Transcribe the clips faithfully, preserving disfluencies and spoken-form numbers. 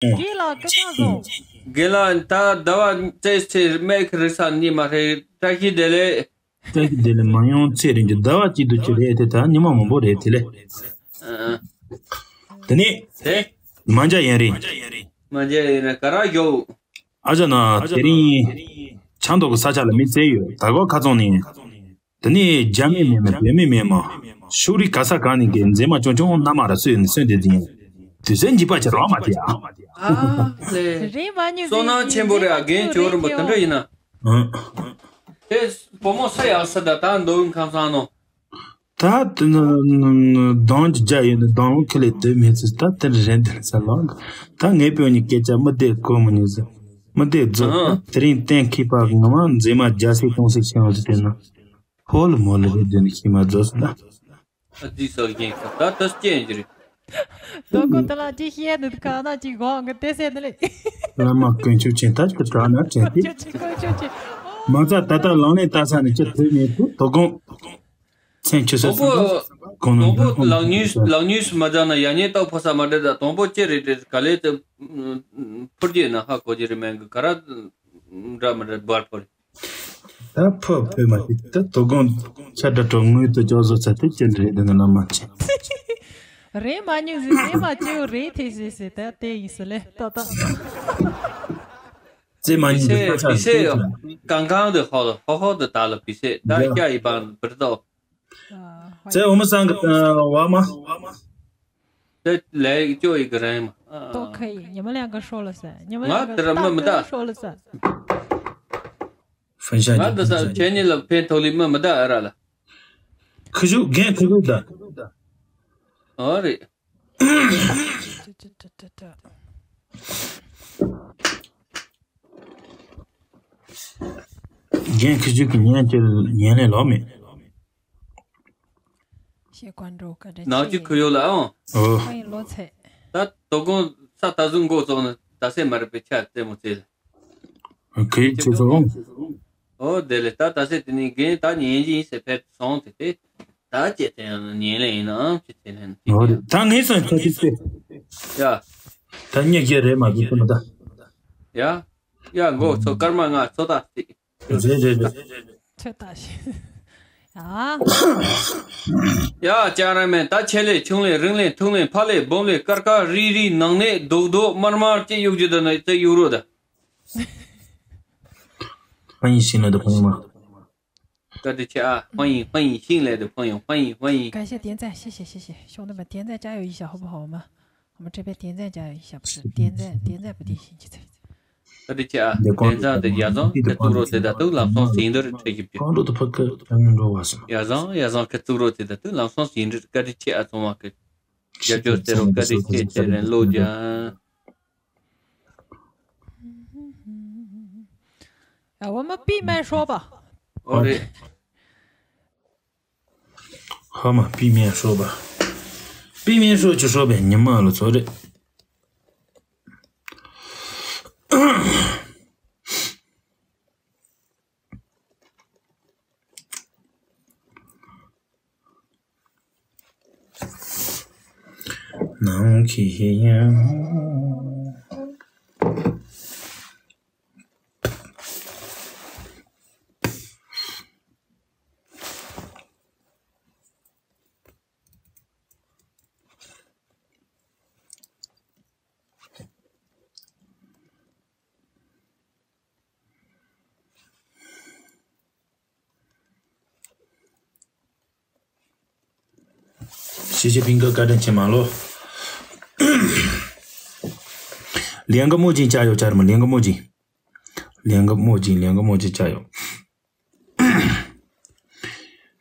རྒན་ལགས་སྐུ་ཁམས་བཟང་། རྒན་ལགས་ད་ཟླ་བ་རྩེ་ཚེ་མེད་ཁི་རི་ས་ནི་མ་རེད། བཀྲ་ཤིས་བདེ་ལེགས། བཀྲ་ཤིས་བདེ་ལེགས། མ་ཡོང་ཚེ་རིང་གི་ཟླ་བ་གཅིག་ཏུ་གཅིག་རེད་དེ། ད་ཉི་མ་མང་པོ་རེད་དེ་ལས། ཨ། དེ་ནས་དེ། མ་འཇའ་ཡན་རེད། མ་འཇའ་ཡན་རེད་ག་ར་ཞོག་ཨ་ཅག་ན་དེ་རིང་ཆང་མདོག་གི་ས་ཆ་ལ་མི་བཙལ་ཡོད། ད་གོ་ཁ་ཚང་ནས། དེ་ནས་རྒྱ་མི་མེད་མ་བོད་མི་མེད་མ། ཤུགས་རིག་ག་ས་ག་ནས་གི་མཛེས་མ་ཆུང་ཆུང་མནའ་མ་ར་སོས་ནས་སོན་དེ་འཛིན། དུས་ཚོད་འཇིག་པ་ཅིག་རོགས་མ་དེ་ཨ། ཨ་ལེ། རེད་མ་ཉུང་བསོད་ནམས་ཆེན་པོ་རེད་ཨ། རྒན་ཇོ་རིན་པོ་དེ་འདྲ་ཡིན་ན། ཨང་། དེ་བུ་མོ་ས་ཡག་ས་ད་ད་མདོ་དབུས་ཁམས་སང་ནོ། ད་དེ་ནི་གདོང་གི་རྒྱ་ཡིན་ནི་གདོང་ལོ་ཁི་ལས་དེ་མེད་ཚེ་ད་དེ་རེད་འདི་ས་ལོང་། ད་ངའི་བུ་ནི་སྐད་ཆ་མི་བདེ་གོ་མི་ཉན་ཟེར། མི་བདེ་རྫོགས་ཨང་། དེ་རིང་གཏན་འཁེལ་པ་ངོ་མ་མཛེས་མ་རྒྱ་སེ་གཏོང་སེ་ཆེན་བ་དེ་དེ་ན། ཧོལ་མོལ་རེད་དེ་ནི་ཤི་མ་རྫོགས་ཟེར་ན། ཨ་ཙི་སོགས་རྒྱན་ཁ་ད་ལྟ་སྐྱེ་ཡིན་གྱི་རེད། ལོ་གོ་ཏ་ལ་ཅི་ཤེས་ནི་ག་ན་ཅི་གོ་ཨང་གི་ཏེ་སེ་ནི་ལེ། བླ་མ་དཀོན་མཆོག་ཆེན་ཐག་གི་གྲ་ན་དྲན་ཏེ། ཅི་ཅི་དཀོན་མཆོག་ཆེན། མ་རྩ་ད་ལྟ་ལང་ལེན་ལྟ་ས་ནི་ཅི་ཐུབ་མེད་དུ་དོ་དགོང་། མཚན་ཆུ་སོ་དང་པོ། གོང་ན་དང་པོ་ལག་ཉུས་ལག་ཉུས་སུ་མ་བྱང་ན་ཡ་ཉེས་རྟགས་ཕོ་ས་མ་འདྲེ་ད་དང་པོ་ཅི་རེད་དྲེ་ག་ལེ་དུ་ཕུར་རྒྱས་ན་ཧ་གོ་རྒྱུ་རེད་མེན་གི་ག་ར་འདྲ་མི་འདྲ་སྦར་ཕོ་རེད། ད་ཕོ་ཕོ་མ་དེ་ད་དོ་དགོང་ཆ་འདྲ་གྲོགས་དངུལ་དུ་ཅོག་བཟོ་ཚ་དེ་ཅི་རེད་དེ་ན་ལ་མ་ཆེ། རེད་མ་ཉུང་ཟིག་རེད་མ་ཅེའུ་རེད་ཐེ་ཟེ་ཟེ་ད་དེ་ཡིན་སུ་ལེ་ཏོ་ཏོ། རྩེ་མ་ཉིད་དུ་ས་ཆ་སེ་ཡོ། གང་གང་དུ་ཧོ་ཧོ་ཧོ་དུ་ད་ལ་པི་སེ་ད་སྐྱ་ཡི་བང་བིར་ཏོ། རྩེ་འོ་མ་སང་གི་བ་མ། དེ་ལས་ཀྱོ་ཡི་གི་རེད་མ། ཏོ་ཁ་ཡི་ཉི་མ་ལས་ཀ་ཧྲོ་ལ་ས་ཉི་མ་ལས་ཀ་ཏ་ཧྲོ་ལ་ས། ང་འདི་ས་ཁྱེད་གཉིས་ལ་ཕན་ཐོགས་ལི་མི་མི་ད་ཨ་ར་ལ། ཁུ་ཞུ་རྒན་ཁུ་ཞུ་ད། ཨོ་རེད། རྒན་ཁུ་ཞུ་གི་ཉན་གྱི་ཉན་ལས་ལོག་མེད། ཤེས་ཀོན་འགྲོ་བཀའ་དྲིན་ནག་ཆེ། ཆུ་ཁུ་ཡོ་ལ་ཨང་། ཨོ། ཁོ་ཡི་ལོ་ཚད། ད་དོ་དགོང་ས་ད་གཟུགས་མགོ་བཙོག་ནི་ད་སེ་མ་རེད་པའི་ཆ་རྩེ་མོ་རྩེ་ལ། ཁུ་ཡི་ཆུ་ཚོ་ཨང་། ཨོ་དེ་ལས་ད་ད་སེ་དེ་ནི་རྒན་ད་ཉན་གྱི་ཡིན་ཟེར་ཕེབས་སོང་དེ་དེ། ད་ཅེ་ཐེ་ཡང་ཉན་ལེ་ཡིན་ནའང་ཅེ་ཐེ་ལེན་ཅེ་ཨོ་ཐེ་ཡང་། ད་ངས་སོང་ཁ་ཅིག་སེ། ཡ། ད་ཉེ་རྒྱ་རེད་མ་གི་ཀུན་ད། ཡ། ཡ་མགོ་ཚོ་སྐར་མ་ང་ཚོ་ད་སྟེ། རེད་རེད་རེད། ཚོད་ལྟ་ཞིག་ཡ། ཡ་ཅང་ར་མེན་ད་ཆེ་ལེ་ཆུང་ལེ་རིང་ལེ་ཐུང་ལེ་ཕ་ལེ་སྦོམ་ལེ་ཀར་ཀ་རི་རི་ནང་ནེ་རྡོག་རྡོག་དམར་དམར་ཅེ་གཡུག་རྒྱུ་ད་ནི་ཅེ་གཡུག་རོ་ད། ཕ་ཡིན་ཤིང་ལེ་དུ་ཕ་ཡིན་མ། བཀའ་དྲིན་ཆེ་ཨ། ཕ་ཡིན་ཕ་ཡིན་ཤིང་ལེ་དུ་ཕ་ཡིན་ཕ་ཡིན་ཕ་ཡིན། 感谢点赞，谢谢谢谢，兄弟们点赞加油一下好不好？我们我们这边点赞加油一下，不是点赞点赞不点心去。 བཀའ་དྲིན་ཆེ་ཨ། དེ་དེང་སང་དེ་ཡ་བཟང་ཁ་བཙུགས་རོགས་དེ་ད་དུང་ལམ་སང་ཟིན་འདིར་ཁྲིད་ཞིབ་ཀྱི། གང་འགྲོ་དུ་ཕ་ཁ་ཡང་འགྲོ་བ་སོང་། ཡ་བཟང་ཡ་བཟང་ཁ་བཙུགས་རོགས་དེ་ད་དུང་ལམ་སང་ཟིན་འདིར་བཀའ་དྲིན་ཆེ་ཨ། ཚང་མ་ཁ་རྒྱབ་སྐྱོར་བྱེད་རོགས་བཀའ་དྲིན་ཆེ་ཆེ་རེད་ལོ་རྒྱ། ཡ་བ་མ་པི་མེ་ཧྲོ་པ། ཨོ་རེད། ཧ་མ་པི་མེ་ཧྲོ་པ། པི་མེ་ཧྲོ་ཆུ་ཧྲོ་པའི་ཉི་མ་ལོ་ཚོ་རེད། ནང་གི་ཡང་ཞེ་ཆེ་ཕིང་ཀ་བཀའ་དྲིན་ཆེ་མ་ལོ། ལེན་ག་མོ་ཅིན་ཅ་ཡོ་ཅར་མ་ལེན་ག་མོ་ཅིན། ལེན་ག་མོ་ཅིན་ལེན་ག་མོ་ཅིན་ཅ་ཡོ།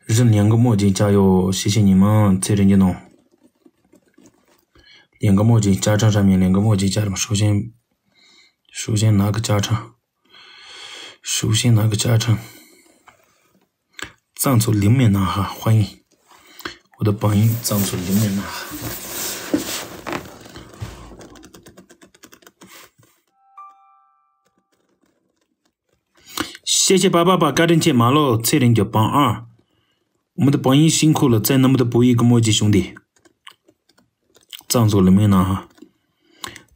རི་ལེན་ག་མོ་ཅིན་ཅ་ཡོ་ཞེ་ཆེ་ཉི་མ་ཚེ་རིང་གི་ནོ། ལེན་ག་མོ་ཅིན་ཅ་ཁྲང་ཧྲ་མིན་ལེན་ག་མོ་ཅིན་ཅར་མ་ཧྲུའུ་ཅན། ཧྲུའུ་ཅན་ནག་གི་ཅ་ཁྲང་། ཧྲུའུ་ཅན་ནག་གི་ཅ་ཁྲང་། 藏族里面呢哈，欢迎，我的朋友藏族里面呢哈。谢谢爸爸把 བཀའ་དྲིན་ཆེ་མ་ལོ་ཚེ་རིང་གི་བང་ཨ། 我们的榜一辛苦了，在那么的博弈跟墨迹兄弟。藏族里面呢哈。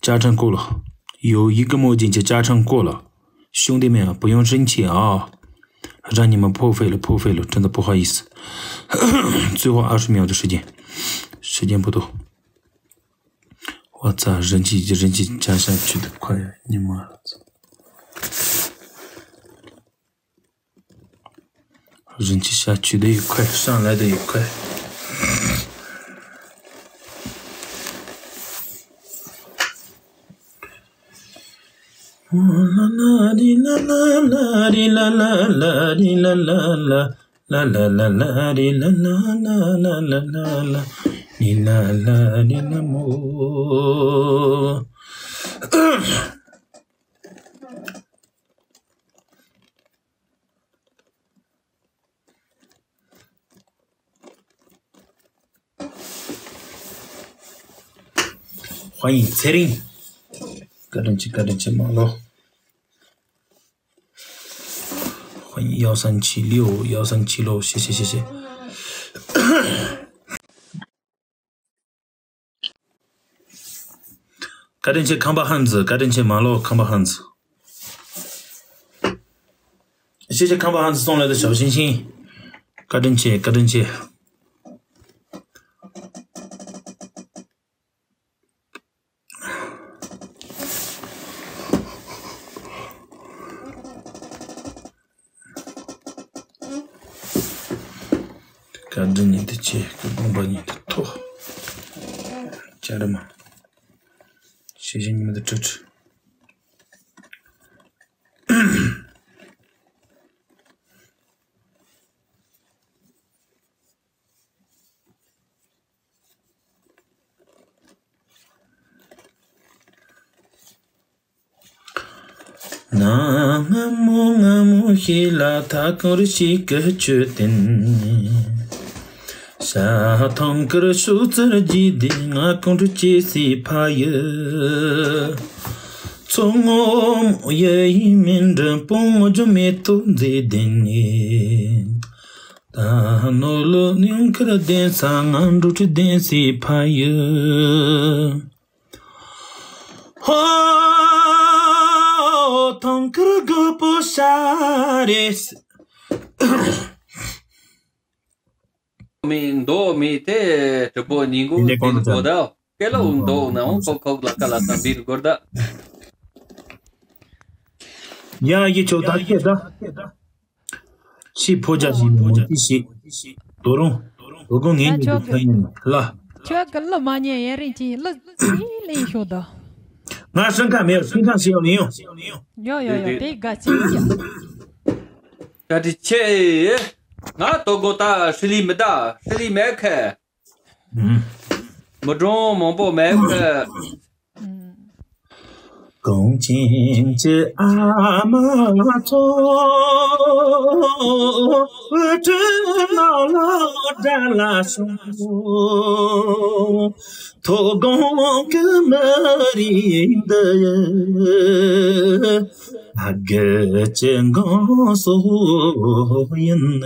家常过了。有一个墨镜叫家常过了。兄弟们啊，不用生气啊。让你们破费了，破费了，真的不好意思。最后二十秒的时间，时间不多。我操，人气，人气加下去的快呀，你妈！人气下去的也快，上来的也快。欢迎蔡琳，བཀའ་དྲིན་ཆེ，བཀའ་དྲིན་ཆེ，མ་ལོ。欢迎幺三七六，幺三七六，谢谢，谢谢。 བཀའ་དྲིན་ཆེ་ཁམས་པ་ཧན་ཛི། བཀའ་དྲིན་ཆེ་མ་ལོ་ཁམས་པ་ཧན་ཛི། ཤེས་ཆེ་ཁམས་པ་ཧན་ཛི་སོང་ལ་དུ་ཞབས་ཤིང་ཤིང་། བཀའ་དྲིན་ཆེ། བཀའ་དྲིན་ཆེ། བཀའ་དྲིན་ཉིད་དུ་ཆེ། སྐུ་དགོངས་པ་ཉིད་དུ་ཐོབ། ཅ་ར་མ། ཤེས་བཞིན་ཉི་མ་དུ་ཁྲིད། ན་སྔ་མོ་སྔ་མོ་ཞིག་ལ་ཐ་གུར་ཞིག་གི་མཆོད་རྟེན། ཤ་ཐང་དཀར་ཤུ་ཙར་གྱི་དེ་ང་ཀུན་གྲུ་ཅེ་སི་ཕ་ཡི། མཚོ་སྔོན་མོ་ཡི་ཡི་མིན་འདྲ་པོ་ངོ་ཇོ་མེ་ཏོག་མཛེས་ལྡན་ནི། ད་ནོ་ལོ་ནིང་ཁར་ལྡན་ས་ང་འགྲོ་ཁྲི་ལྡན་སི་ཕ་ཡི། ཧོ། ཐང་ཁུར་དགོད་པོ་ཤ་རེད། མི་མདོ་མི་དེ་གྲུབ་པོ་ཉིན་གུང་ཡིན་ལེ་གོང་དུ་གོ་ད། སྐེ་ལ་འུ་མདོ་ན་འོང་ཁོག་ཁོག་ལ་ཀ་ལ་ས་འབིར་གོར་ད། ཡ་ཡི་ཆོག་ད་སྐད་ད། ཤི་ཕོ་རྒྱ་ཞིག་མོ་ཏི་ཤི། དོ་རུང་། དོ་དགོང་ངེད་གཉིས་ཀྱི་ཕན་ཡོན་ལ། ཁྱོད་ཀྱི་ལུ་མ་ཉན་ཡན་རིང་གྱིས་ལུ་ཅི་ལེན་ཤོག་ད། ང་སྲིན་ཁ་མེད་སྲིན་ཁ་ཤེས་ཡོང་ནི་ཡོང་། ཡོ་ཡོ་ཡོ་དེ་དགའ་ཅི་ཡ། བཀའ་དྲིན་ཆེ། ང་དོ་དགོང་ད་ཧྲི་ལི་མི་ད་ཧྲི་ལི་མེད་ཁ། མི་གྲོང་མང་པོ་མེད་ཁ། གངས་ཅན་གྱི་ཨ་མ་ཚོ། ཁྲོད་ནང་ལོ་དགྲ་ལ་སོང་། དོ་དགོང་གི་མི་རིགས་འདི། ཨ་དགེ་ཅན་གང་སོགས་ཡིན།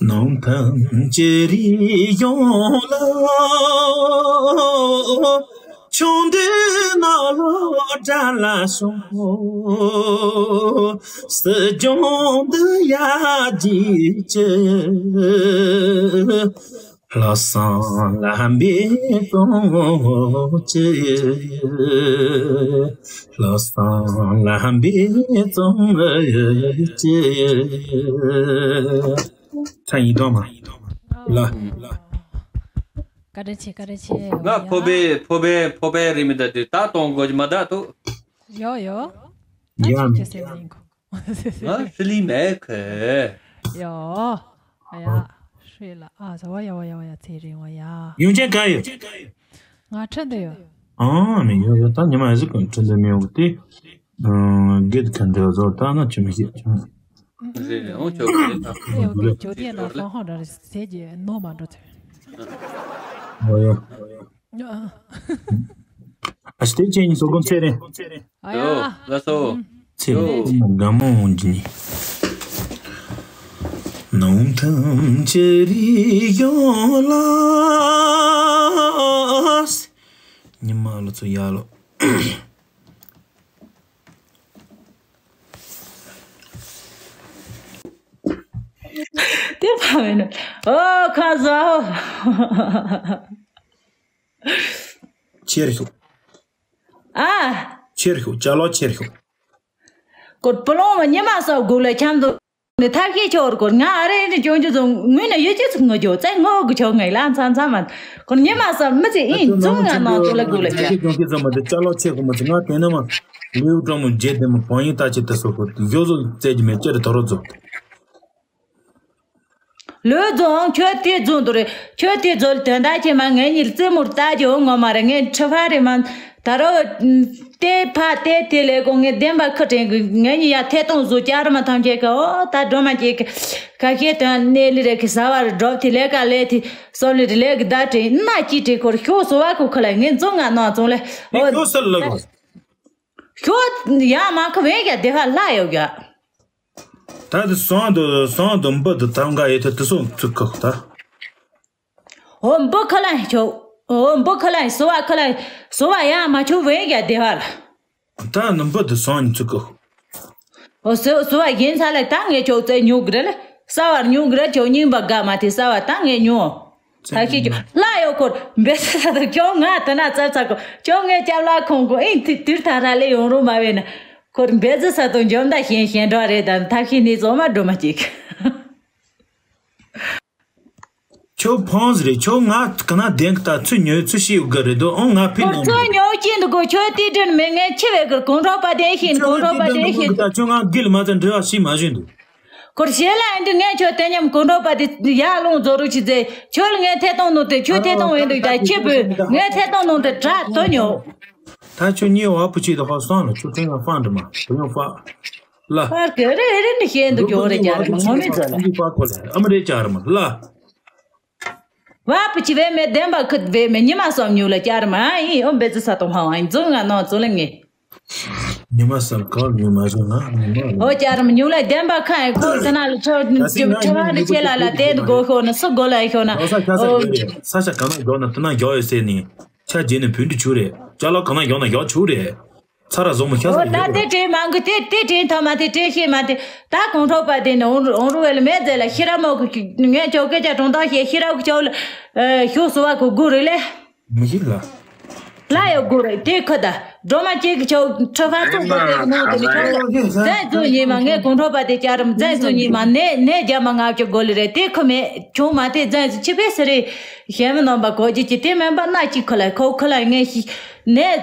ནང་ཕན་གྱི་རིགས་ཡོངས་ལ། ཆུང་དུས་ནང་ལོ་དགྲ་ལ་སོང་། སྲིད་སྐྱོང་འདི་ཡ་རྒྱུད་ཀྱི། ལྷག་བསམ་ལམ་པའི་གཙང་ཆུ། ལྷག་བསམ་ལམ་པའི་གཙང་ཆུ། ཚ་ཡིན་དོ་མ། ལ། བཀའ་དྲིན་ཆེ། བཀའ་དྲིན་ཆེ། ང་ཕོ་པའི་ཕོ་པའི་ཕོ་པའི་རིགས་མི་འདྲ་དུས་ད་གཏོང་དགོས་ཀྱི་མ་ད་དུ། ཡོ་ཡོ། ཡ། ཁྱེད་སེམས་ཡིན་གོ། ང་ཧྲི་ལི་མེད་ཁེ། ཡོ། ཨ་ཡ། ཧྲི་ལ་ཨ་ཟ་བ་ཡ་བ་ཡ་བ་ཡ་ཚེ་རིང་བ་ཡ། ཡོང་ཆེན་ག་ཡོད། ང་ཁྲི་འདི་ཡོད། ཨ་མི་ཡོ་ཡོ་ད་ཉི་མ་ཨ་ཟི་ཀུན་ཁྲི་འདི་མི་ཡོ་དེ། གེད་ཁན་འདི་ཡོ་ཟོ་ད་ན་ཆུ་མི་ཤེས། རེད་རེད་འོང་ཆོག་གི་རེད་ད། ཨེ་ཡོ་གི་ཇོ་དེ་ན་ཧང་ཧང་ར་རེད་ཟེར་གྱི་ནོ་མ་འགྲོ་ཚེ། ཨོ་ཡོ། ཨ། ཨ་སྟེ་ཅན་ཉི་སོ་གོམ་ཚེ་རེད། ཨ་ཡ། ཡོ་ལ་སོ། ཚེ་རེད་དགའ་མོ་འོང་གི་ནི། ནང་ཐང་ཆེ་རི་ཡོང་ལ། ཉི་མ་ལོ་ཚོ་ཡག་ལོ། དེ་ཕ་མེད་ནོ། ཨོ་ཁ་ཟ་ཧོ། ཆེར་ཤོག་ཨ། ཆེར་ཤོག་ཅ་ལག་ཆེར་ཤོག་ཀོར་པ་ལོང་མ་ཉི་མ་སོགས་དགུག་ལ་འཆམ་དུ། ནི་ཐབས་ཤེས་ཆོར་སྐོར་ང་ཨ་རེ་རེ་ཅོང་ཅུ་ཙང་ངུས་ན་ཡོད་ཅི་ཚུགས་ངུ་ཅོ་ཙེ་ངོ་གི་ཆོག་ངེས་ལ་མཚམས་མཚམས་མ། ཁོར་ཉི་མ་སོགས་མི་ཚེ་ཨིན་ཙུང་ང་ནང་ཙུ་ལ་དགུག་ལ་ཆ། ཅོང་ཅུ་ཙང་མ་དེ་ཅ་ལག་ཆེ་གོ་མ་ཚེ་ང་དེ་ན་མ། ལེའུ་ཀྲང་མོ་རྗེ་དེ་མ་བང་ཡིན་ལྟ་ཅི་དེ་སོགས་ཁོ་ཡོ་ཟོ་ཙེ་ཅི་མེ་ཅེ་རེ་ཐོ་རོ་ཙོ། ལོས་རྫོང་ཁྱོད་དེ་རྫོང་དུ་རེད། ཁྱོད་དེ་རྫོང་དོན་དག་ཆེ་མ་ངེད་གཉིས་རྩེ་མོར་ལྟ་རྒྱུ་ངོ་མ་རེད། ངས་ཁྲི་ཕ་རེད་མ། ད་རོ། དེ་ཕ་དེ་དེ་ལས་གོང་ངས་བདེན་པ་ཁུ་དྲན་གི་ངེད་གཉིས་ཡ་ཐད་གཏོང་བཟོ་བཅར་མ་ཐམས་ཅད་ཀ་ཨོ་ད་སྒྲོལ་མ་ཅིག་གི་ཁ་ཤས་དོན་གནས་ལི་རེད་གི་ཟ་བར་སྒྲོབ་དེ་ལས་ཀ་ལས་དེ་སོ་ལི་རི་ལས་གི་ད་དྲན་ན་ཅི་དྲན་ཁོར་ཤོག་སོ་བ་ཁུ་ཁུ་ལ་ངས་རྫོང་ང་ནང་རྫོང་ལས་ཨོ། ཤོག་སར་ལ་གོ། ཤོག་ཡ་མ་ཁུ་བས་ཀྱ་དེ་ཕ་ལ་ཡོད་ཀྱ། ད་དེ་སང་དུ་སང་དུ་འབུ་དུ་ཐང་ག་ཡེ་ཐུ་དུ་སོང་ཚུགས་ཁག་ད། ཨོ་འབུ་ཁ་ལ་ཆོ། ཨོ་འབུ་ཁ་ལ་སོ་བ་ཁ་ལ་སོ་བ་ཡ་མ་ཆོ་བས་ཀྱ་དེ་བ་ལ། ད་ནི་འབུ་དུ་སང་ནི་ཚུགས་ཁག་ཨོ་སོ་སོ་བ་ཡིན་ས་ལ་ད་ངས་ཆོ་ཙེ་ཉུག་རེ་ལ་ས་བར་ཉུག་རེ་ཆོ་རྙིང་པ་དགའ་མ་དེ་ས་བ་ད་ངས་ཉོ། ད་ཤེས་ཀྱི་ལ་ཡོད་ཁོར་འབེ་ས་ས་དུ་ཁྱོད་ང་དེ་ན་ཙ་ཙ་གོ་ཁྱོད་ངའི་སྐྱབས་ལ་ཁོང་གོ་ཨིན་ཐི་དུར་ཐ་ར་ལེ་ཡོང་རུང་མ་བས་ན། ཁོར་འབེ་ཟི་ས་དང་འཇོམས་ད་ཞེན་ཞེན་འགྲོ་རེད་དམ་ཐབས་ཤེས་ནི་ཚོ་མ་འགྲོ་མ་ཅིག་ཁྱོད་ཕོངས་རེད། ཁྱོད་ང་ག་ན་བདེན་གི་ད་ཚུ་ཉོས་ཚུ་ཤེས་ཡོད་གི་རེད་དོ། ཨང་ང་ཕི་ཁོ་ལན་ཚོ་རེད། ཉོ་གཅིག་འདུག་གོ་ཁྱོད་དེ་དྲན་མེད་ངས་ཆི་བས་གི་གོང་ཁྲོ་པ་དེ་ཤེས་གོང་ཁྲོ་པ་དེ་ཤེས། ད་ཁྱོད་ང་དགེ་ལ་མ་ཚད་འབྲེལ་བ་ཤེས་མ་བཞིན་འདུག་ཁོར་ཞེ་ལ་ཨེ་འདི་ངས་ཁྱོད་དེ་མཉམ་གོང་ཁྲོ་པ་དེ་ཡར་ལོངས་རྫོགས་རུ་ཆི་ཚེ་ཁྱོད་ལ་ངས་ཐད་གཏོང་ནོ་དེ་ཁྱོད་ཐད་གཏོང་ཨེ་འདུག་ད་ཁྱི་བུ་ངས་ཐད་གཏོང་ནོ་དེ་དྲག་དོ་ཉོ། ད་ཁྱོད་གཉིས་བ་ཕུ་ཆེ་དུ་ཧོ་སོང་ལ་ཁྱོད་ཁྲེང་ལ་ཧྥང་འདྲི་མ་དུ་ཡོང་ཧྥ། ལ། ཧར་གི་རེ་རེ་འདི་ཤེས་འདུག་ཡོང་རེ་ཅར་མ་ངོ་མི་ཚོ་ལ། ཧྥ་ཁོ་ལ་ཨ་མ་རེ་ཅར་མ་ལ། བ་ཕུ་ཆེ་བས་མེད་བདེན་པ་ཁུད་བས་མེད་ཉི་མ་སོམ་ཉུ་ལ་ཅར་མ་ཨི་ཨོ་འབེ་ཙི་ས་དོ་ཧ་ཝང་འཛུ་ང་ནོ་ཚོ་ལ་ངེ། ཉི་མ་སམ་གང་ཉི་མ་བཟོ་ང་ཉི་མ་ལ། ཨོ་ཅར་མ་ཉུ་ལ་བདེན་པ་ཁ་ཁུ་ཚ་ན་ལ་ཆོ་ཆོ་བ་ནི་ཆེ་ལ་ལ་དེ་འདུག་གོ་ཤོ་ན་སུ་གོ་ལ་ཤོ་ན། ས་ཆ་ག་ན་འགྱོ་ན་དུ་ན་འགྱོ་ཡོད་སེ་ནི། ཆ་རྗེས་ནས་བུད་འགྲོ་ཆུག་རེད། ཅ་ལག་གང་ན་ཡོང་ན་ཡོང་ཆུག་རེད། ཚ་ར་བཟོ་མོ་ཤ་ས་ཨོ་ད་ཡོད་དེ་རེད། དྲན་མང་གི་དེ་དེ་དྲན་ཐོག་མ་དེ་དྲན་ཤེས་མ་དེ་ད་གོང་ཁྲོ་པ་དེ་ནི་འོང་རུ་འོང་རུ་བས་ལ་མེད་ཟེར་ལ་ཤི་ར་མོ་གི་ངས་ཅོ་སྐད་ཆ་གྲོང་ཐོག་ཤེས་ཤི་ར་གི་ཅོ་ལ་ཤོ་སུ་བ་གི་དགུ་རེད་ལེ། མི་ཤི་ལ། ལ་ཡོ་དགུ་རེད་དེ་ཁུ་ད་སྒྲོལ་མ་ཅིག་གི་ཅོ་ཁྲི་ཕ་ཚོ་གི་དེ་གི་ནང་དེ་ནི་ཅོ་བཙན་བཙུན་ཉི་མ་ངས་གོང་ཁྲོ་པ་དེ་ཅར་རམ་བཙན་བཙུན་ཉི་མ་ནས་ནས་རྒྱ་མ་ང་ཅོ་དགོ་ལི་རེད་དེ་ཁུ་མེད་ཆུང་མ་དེ་བཙན་བཙུན་ཆི་པེ་སི་རེད་གཞན་མི་ནོམ་པ་གོ་ཅི་ཅི་དེ་མེན་པ་ན་ཅིག་ཁུ་ལ་ཁོ་ཁུ་ལ་ངས་ཤི་ནས།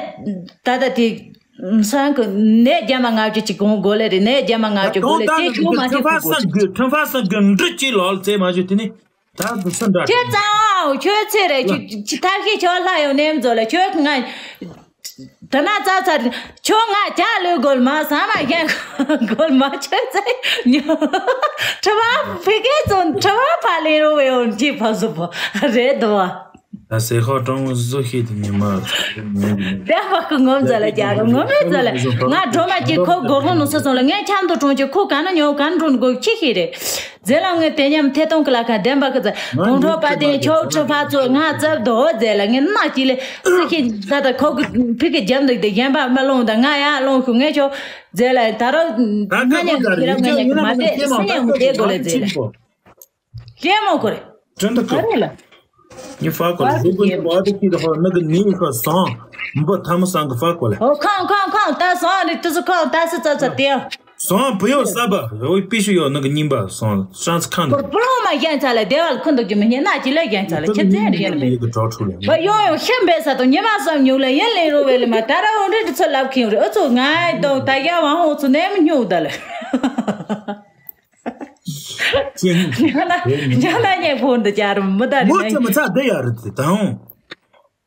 ད་ལྟ་དེ། སང་གི་ནས་རྒྱ་མ་ལྔ་བཅུ་ཅིག་གོང་གོ་ལེ་རེད་ནས་རྒྱ་མ་ལྔ་བཅུ་གོ་ལེ་དེ་ཁྱོད་མ་ཐེ་ཁུ་གོ་ཁྲིམས་ཕ་སང་གི་ཁྲིམས་ཕ་སང་གི་འདྲི་ཅི་ལོག་ཙེ་མ་ཞུ་དེ་ནི་ད་དུ་སུ་འདྲ་ཁྱོད་ཙང་ཁྱོད་ཚེ་རེད་ཁྱོད་ཅི་ཐབས་ཤེས་ཁྱོད་ལྷ་ཡོད་ནེམ་ཛོ་ལེ་ཁྱོད་ང་ད་ན་ཙ་ཚ་ཁྱོད་ང་ཇ་ལུ་གོལ་མ་ས་མ་རྒན་གོལ་མ་ཁྱོད་ཚེ་ཉོ་ཁྲི་བ་ཕི་གེ་ཙོན་ཁྲི་བ་ཕ་ལེ་རོ་བེ་ཡོན་ཅི་ཕ་སུ་པོ་རེད་དོ། ད་ཟེར་ཁ་སྤྲང་བོ་བཟོ་ཤེས་དེ་ཉི་མ་ཚ་ཉན་གི་མེད། བདེན་པ་ཁོ་ངོམ་ཛ་ལ་རྒྱ་རུ་ངོམ་མེད་ཛ་ལ་ང་སྒྲོལ་མ་གྱིས་ཁོ་སྒོར་ཁོང་ནང་སོ་སོང་ལ་ངས་ཆང་དུ་གྲོང་ཆེ་ཁོ་ག་ན་ཉོ་ག་ན་གྲོང་དགོས་ཁྱི་ཤེས་རེད། རྗེས་ལ་ངས་དེ་མཉམ་ཐད་གཏོང་གི་ལ་ཁ་བདེན་པ་ཁོ་ཚ་གོང་ཁྲོ་པ་དེ་ཁྱོ་ཁྲི་ཕ་ཚོ་ང་རྩབ་དོ་ཛ་ལ་ངས་མནའ་གྱིས་ལེ་སི་ཁྱི་ད་ད་ཁོ་གི་ཕི་གི་རྒྱབ་འདུག་དེ་གཞན་པ་མ་ལོང་ད་ང་ཡ་ལོང་ཤུ་ངས་ཁྱོ་ཛ་ལ་ད་རོ་ང་ཉམ་ཁྱི་ར་ང་ཉམ་ཁྱི་མ་དེ་སི་ཉམ་ཁྱི་དེ་དགོས་ལེ་ཛ་ལ། ཀྱེ་མོ་ཀོ་རེ། ཀྲན་ད་ཀ། ག་རེ་ལ། ཉི་ཧྥ་ཀོ་རེ། ཧྥ་ཀོ་ཧྥ་ཀོ་ཀི་ཧོ་ནག་ནི་ཧོ་སང་། འབུ་ཐ་མ་སང་གི་ཧྥ་ཀོ་ལེ། ཨོ་ཁང་ཁང་ཁང་ད་སང་རི་ཏུ་སུ་ཁང་ད་སི་ཙ་ཙ་ཏེ། སང་བུ་ཡོ་ས་བ་འོ་པི་ཤུ་ཡོ་ནག་ཉིན་པ་སང་ཧྲང་ཚ་ཁང་། པུར་པུ་ལོ་མ་ཡན་ཚ་ལེ་དེ་བ་ཁུན་དུ་གི་མི་ཉན་ན་ཅི་ལེ་ཡན་ཚ་ལེ་ཁྱེད་ཚན་རི་ཡན་མེ། ཡི་གི་གྲོགས་ཁྲུ་ལེ། བ་ཡོང་ཡོང་ཤེམ་བེ་ས་དང་ཉི་མ་སང་ཉུ་ལེ་ཡན་ལེ་རོ་བེ་ལེ་མ་ད་ར་འོ་རི་ཏུ་ཚོ་ལབ་ཁིང་རི་ཨུ་ཚོ་ང་ཨེ་དང་ད་ཡ་བ་ཧོ་ཚོ་ནེ་མི་ཉུ་ད་ལེ། ཅི་ཉག་ན་ཉག་ན་ཉེ་ཕོ་འདི་ཅར་མི་ད་རི་ངོ་ནས་ཅི་མི་ཚ་འདི་ཡ་རི་དེ་དང་།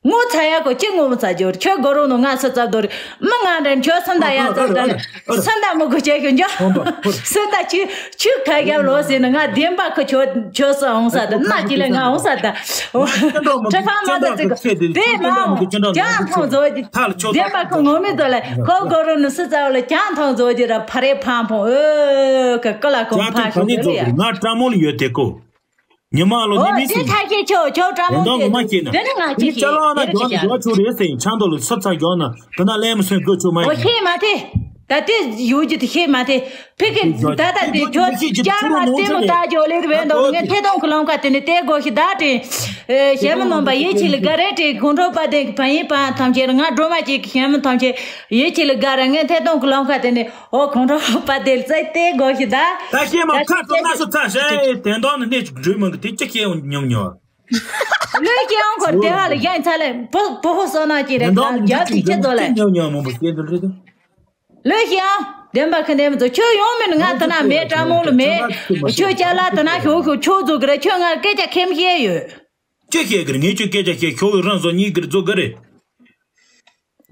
ངོ་ཚ་ཡ་གོ་ཅི་ངོ་མི་ཚ་འཇོར་ཁྱོད་གོ་རོ་ནོ་ང་སི་ཚ་དོ་རི་མི་ང་འདྲ་ཁྱོད་སུན་ད་ཡ་ཚ་ད་ནི་སུན་ད་མི་གོ་ཅེ་ཁྱོད་འཇོ་སུན་ད་ཆུ་ཆུ་ཁ་རྒྱབ་ལོ་ཟེར་ནི་ང་བདེན་པ་ཁོ་ཁྱོད་ཁྱོད་སུ་འོང་ས་ད་ན་ཅི་ལེ་ང་འོང་ས་ད་ཁྲི་ཕ་མ་ད་ཅི་གོ་དེ་མ་འོང་ཀྱང་ཐོང་ཟོ་ཅི་བདེན་པ་ཁོ་ངོ་མི་དོ་ལེ་ཁོ་གོ་རོ་ནི་སི་ཚ་བ་ལེ་ཀྱང་ཐོང་ཟོ་ཅི་ར་ཕ་རེ་ཕང་ཕོང་ཨོ་ཀ་ཀ་ལ་ཀོང་ཕ་ཤོ་ལེ་ཡ། ང་ཀྲ་མོ་ལ་ཡོད་དེ་ཀོ། ཉི་མ་ལོ་ཨོ་ཉི་མ་དེ་ཚོ་ཐ་ཤེས་ཆོ་ཆོ་ཀྲ་མོ་དེ་དེ་ནི་ང་ཅི་ཤེས་ཅ་ལག་ན་རྒྱོག་ན་རྒྱོག་ཆོག་རེད་ཟེར་ཡིན་ཆང་དོ་ལ་སུབ་ཚ་རྒྱོག་ན་དེ་ན་ལན་མི་སོན་དགོས་ཆོག་མ་ཨོ་ཡིན་ཤེས་མ་དེ། ད་དེ་ཡོད་རྒྱུ་དེ་ཤེས་མ་དེ། ཕི་ཀི་ད་ལྟ་དེ་ཁྱོད་ཅར་མ་ལྟད་མོ་ལྟ་རྒྱུ་ལེ་རུ་བས་འདུག་ངས་ཐེ་གཏོང་གི་ལམ་ཁ་དེ་ནས་ལྟད་དགོས་ཤི་ད་དྲན། ཞལ་མི་ནོན་པ་ཡིད་ཆེས་ལ་དགའ་རེ་དྲན་ཁོང་ཁྲོ་པ་དེ་བ་ཡིན་པ་ཐམས་ཅད་ང་སྒྲོལ་མ་ཅིག་གི་ཞལ་མི་ཐམས་ཅད་ཡིད་ཆེས་ལ་དགའ་རེ་ངས་ཐེ་གཏོང་གི་ལམ་ཁ་དེ་ནས་ཨོ་ཁོང་ཁྲོ་པ་དེ་ལ་ཙེ་ལྟད་དགོས་ཤི་ད། ད་ཤེས་མ་ཁ་ཏོ་ན་སོ་ཚ་ཤེས་དེ་འདོག་ནི་གནས་ཅིག་འགྲོས་མང་གི་དེ་ཅི་ཤེས་ཡོང་ཉམས་མྱོང་། ལོས་ཀྱང་ཁོར་བདེ་བ་ལ་ཡན་ཚ་ལེ་པོ་པོ་ཧོ་སོ་ན་ཅི་རེད་ད་རྒྱབ་ཅིག་ཁྱེད་ཚོ་ལེ། ཉམས་མྱོང་མང་པོ་སྐྱེས་འདུག་རེད་ད། ལོས་ཤིག་ཨང་། བདེན་པ་ཁ་འདེམས་ཚོ་ཁྱོད་ཡོང་མིན་ང་ད་ན་མེད་ཀྲ་མོ་ལ་མེད། ཁྱོད་ཅ་ལག་ད་ན་ཤོག་ཤོག་ཁྱོད་ཚོ་གི་རེད་ཁྱོད་ང་སྐད་ཆ་ཁེམ་ཤེས་ཡོད། ཅི་ཤེས་གི་རེད་ངས་ཁྱོད་སྐད་ཆ་ཤེས་ཤོག་རང་བཟོ་གཉིས་གི་རེད་བཟོ་གི་རེད།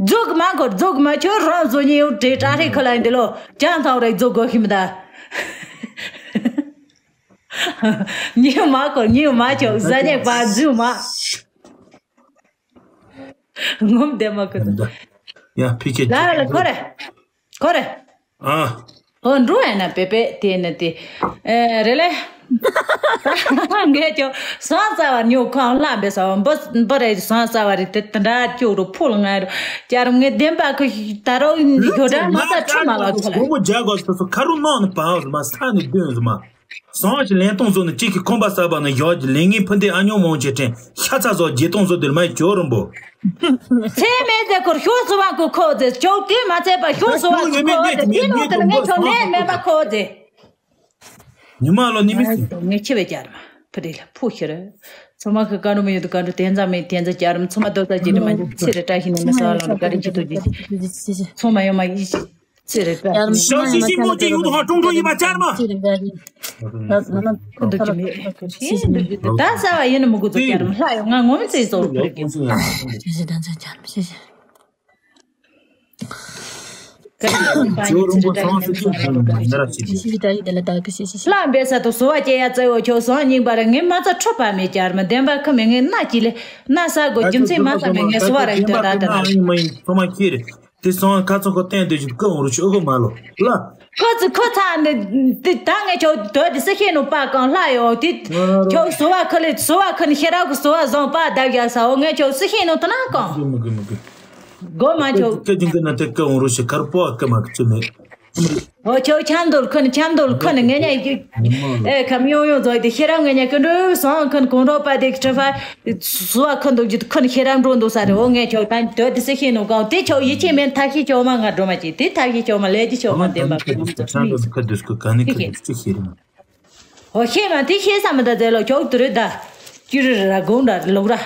རྫོགས་གི་མ་གོ་རྫོགས་གི་མ་ཁྱོད་རང་བཟོ་གཉིས་ཡོད་དྲེ་ཀྲ་ཧྲེ་ཁ་ལ་འདི་ལོ་ཅང་ཐང་རེད་རྫོགས་གོ་ཤི་མི་ད། ཉིན་མ་གོ་ཉིན་མ་ཆོག་ཟ་ཉེ་པ་རྫུ་མ། ངོམ་བདེ་མ་ཁུ་ད། ཡ་ཕི་ཁེ་ལ་ལ་ཁོ་རེ། ཁོ་རེ། ཨ། ཨོ་འགྲོ་ཡ་ན་པེ་པེ་དེ་ནི་དེ། ཨེ་རེ་ལེ། ངས་ཀྱང་ཟངས་ཟ་བ་ཉོ་ཁང་ལ་འབེ་ས་འབུ་འབུ་རེ་ཟངས་ཟ་བ་རེ་དེ་དེ་འདྲ་ཀྱོག་རུ་ཕུལ་ང་རུ་ཀྱ་རུ་ངས་བདེན་པ་ཁུ་ད་རོ་ཡོད་འདྲ་མ་ས་ཁྲི་མ་ལ་ཁ་ལ། སྒོ་མོ་རྒྱག་དགོས་སོ་སོ་ཁ་རུ་ནང་ནས་བབས་ཟི་མ་ས་ནས་བདུན་ཟི་མ། ཟངས་ཀྱི་ལེན་སྟངས་བཟོ་ནས་གཅིག་གིས་ཁང་པ་གསར་པ་ནང་བཞག་གི་ལས་ངན་ཕུ་འདེད་ཨ་ཉོ་མང་ཆེ་དྲན་ཤ་ཚ་བཟོ་བརྗེ་སྟངས་བཟོ་དེར་མ་ཡི་ཇོ་རིན་པོ། ཚེ་མེད་ཟེར་ཁོར་ཤོག་སུ་བ་ཀུ་ཁོ་ཟེར་ཅོག་དེ་མ་ཚད་པ་ཤོག་སུ་བ་ཀུ་ཁོ་ཟེར་དེ་ནང་དེ་ནས་ངས་ཁྱོད་ནད་མེད་པ་ཁོ་ཟེར། ཉི་མ་ལོ་ནི་མི་སྲིད། ངས་ཆེ་བའི་ཅར་མ་ཕུ་དེ་ལ་ཕུ་ཤི་རེད། ཚོ་མ་ཁི་ཀ་འགྲོ་མི་ཡོད་དུ་ཀ་འགྲོ་དེ་ཚ་མེད་དེ་ཚ་ཅར་མ་ཚོ་མ་རྡོ་ཚ་ཅི་དྲི་མ་ཅི་ཚེ་རེ་བཀྲ་ཤིས་ནས་མི་ས་བ་ལོ་ཀ་རིན་ཅི་ཐུགས་རྗེ་ཆེ། ཚོ་མ་ཡོང་མ་ཡིད་ཆེས། ཚེ་རེ་བཀྲ་ཤིས། ཞའོ་ཤི་ཤི་མོ་ཅི་ཡོད་དུ་ཧ་ཀྲུང་ཀྲུང་ཡིན་པ་ཅར་མ། ཁོ་འདུག་ཅི་མེད། ད་ས་བ་ཡིན་ནི་མི་དགོས་ཚོ་ཅར་མ་ལྷ་ཡོང་ང་ངོ་མི་ཚེ་ཚོ་ཁུར་གི། ཞེས་ཞེས་ད་ཚ་ཅར་མ་ཞེས་ཞེས། ཇོ་རིན་པོ་ཚང་སྲིད་ཀྱི་ཁོང་གི་འདི་ར་བྱེད་ཀྱི། ཞེས་ཞེས་ད་ཡི་དེ་ལ་ད་གི་ཞེས་ཞེས། ལྷ་འབེ་ས་དུ་སོ་བ་སྐྱེ་ཡ་བཙལ་བོ་ཁྱོད་སང་སྙིང་པ་ར་ངས་མ་ཚ་ཁྲོ་པ་མེད་ཅར་མ་བདེན་པ་ཁ་མེད་ངས་སྣ་ཅི་ལེ་སྣ་ས་དགོས་རྒྱུ་མཚན་མ་ས་མེད་ངས་སོ་བ་ར་ཡོད་ད་ད་ད། ཚོ་མ་ཁྱེར། དེ་སང་ཁ་ཚོ་ཁོ་བསྟན་དུ་ཞིག་ཀ་འོང་རུ་ཆོག་གི་མ་ལོ། ལ། ཁོ་ཚོ་ཁོ་ཚ་འདི་འདི་ད་ངས་ཁྱོད་དོད་དེ་སི་ཤེས་ནོ་པ་གང་ལྷ་ཡོད་དེ། ཁྱོད་སོ་བ་ཁ་ལེ་སོ་བ་ཁ་ནི་ཤེས་རབ་ཀྱི་སོ་བ་བཟང་པ་བདག་རྒྱག་ས་འོ་ངས་ཁྱོད་སི་ཤེས་ནོ་ད་ན་གང་། མི་དགོས་མི་དགོས། སྒོ་མ་ཁྱོད། སྐད་ཅིག་འདི་ན་དེ་ཀ་འོང་རུ་ཞིག་ཁར་པོ་ཨ་ཀ་མ་ཀི་ཅི་མེད། འོ་ཁྱོད་ཆམ་འདོར་ཁོ་ནི་ཆམ་འདོར་ཁོ་ནི་ངས་ཉ་ཡི། ཨེ་ཁམ་ཡོང་ཡོང་ཚོ་དེ་ཤེས་རབ་ངས་ཉ་ཀི་འགྲོ་སོང་ཁོ་ནི་གོང་རོགས་པ་དེ་ཁྲི་ཕ། སུ་བ་ཁོ་འདུག་རྒྱུ་ཁོ་ནི་ཤེས་རབ་འགྲོ་འདུག་ས་རེད་འོ་ངས་ཁྱོད་ད་དོད་དེ་སི་ཤེས་ནོ་གང་དེ་ཁྱོད་ཡིད་ཆེས་མེད་ཐབས་ཤེས་ཁྱོད་མ་ང་འགྲོ་མ་ཅིག་དེ་ཐབས་ཤེས་ཁྱོད་མ་ལས་ཀྱི་ཁྱོད་མ་བདེན་པ་ཁོ་ནི་ཚོ་ཁྲི་ཕ། ཁ་འདུས་སྐུ་ག་ནི་ཁ་འདུས་སྐུ་ཤེས་རེད་མ། འོ་ཤེས་མ་དེ་ཤེས་ས་མི་ད་ཛེ་ལོ་ཁྱོད་དུ་རེད་ད། ཅི་རེད་ར་དགོང་ད་ལོག་ར།